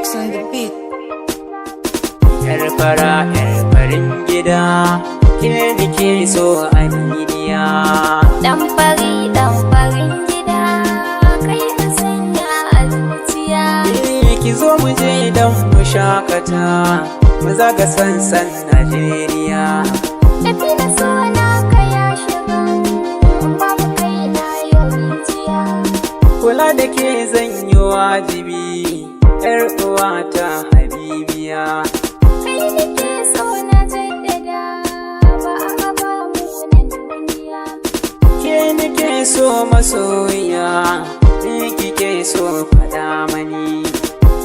Rex on the beat. Yar fara, yar farin gida, ke nake so aminiya. Dan fari, dan farin gida, kai na sanya a zuciya. Eh, ki zo mu je don mu shakata, mu zaga sansan Najeriya. Tafi da sona ka ya shiga, in babu kai na yau rijiya. Kula da ke zan yi wajibi, yar uwata habibiya. Kai nake so na jaddada, ba a raba mu nan duniya. Ke nake so masoyiya, ni kike so, faɗa mani.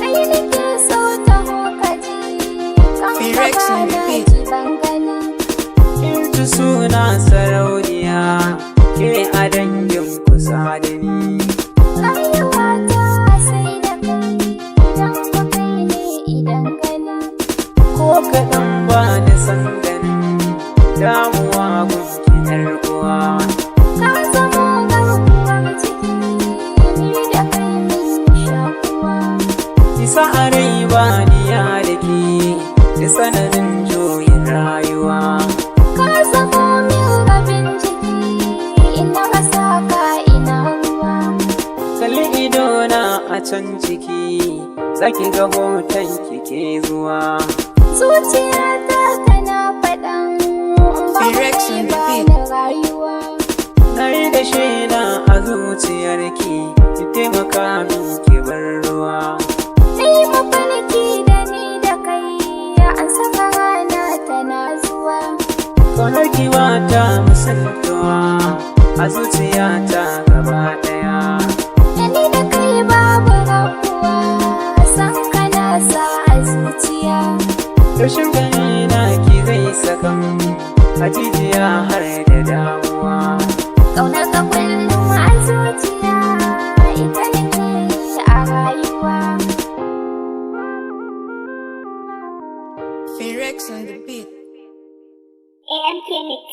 Kai nake so, taho ka ji, kan ka Rex on the ba na beat. ji ban gani. Kin ci suna sarauniya, ke a dangin kusa da ni. Rayuwata sai da kai, idan ku kai ne idan gani. Ko kaɗan ba ni san ganin damuwa gunki, yar uwa. Ka zamo garkuwar ciki, ni da kai mun shakuwa. Isa a rai ba ni ya da ke da sananin juyin rayuwa. Ka zamo min rabin jiki, ina rasa ka ina ruwa. Kalli idona a can ciki, zaki ga hoton kike zuwa. Zuciyata tana faɗan in babu Rex kai on the ba beat. ni rayuwa. Na yi da shaida a zuciyarki, ki taimaka min ki bar ruwa. Sai mafarki da ni da kai, an saka rana tana zuwa. Kaunar ki ba ta misaltuwa a zuciyata gaba ɗaya. Da ni da kai babu rabuwa, san kana sa a zuciya. Rashin gani na ki zai sakan a jijiya har da damuwa. Ƙaunar ka kullum a zuciya, ita nake yi a rayuwa. Rex on the beat. AMK Mix.